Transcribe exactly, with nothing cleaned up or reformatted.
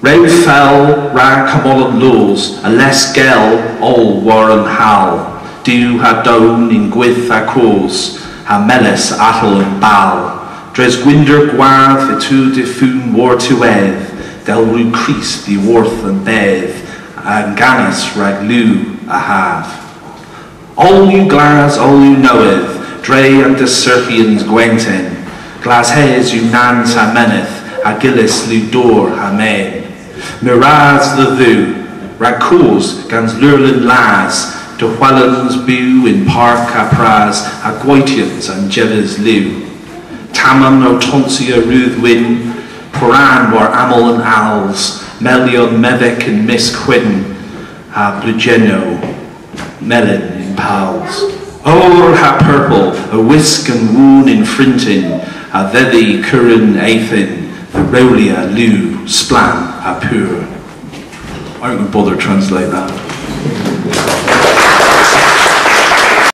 Re fell rag kamollen loos, a les gell oll war an hal. Du ha down yn gwydh ha koos, ha melys atal an bal. Dres gwynder gwav y tu difun war-tu eth, dell wrug Krist dhyworth an beth, an gannas rag liw a hav. Oll yw glas, oll yw nowydh, dre an dasserghyans gwenton. Glashes yw nans ha menydh, ha gyllys liw dor ha men. Meur ras dhe Dhuw, rag koos gans leurlin las, dehwelans bew yn park ha pras, ha gwaytyans an jeves liw. Tamm ow tonsya rudhwynn, poran war amal an als, melyon medhek yn mysk hwynn, ha bleujennow melyn yn pals. Owr ha purpur, a wisk an woon yn fryntyn, ha dhedhi kurun eythin, dhe rewlya liw splann ha pur. I won't bother to translate that.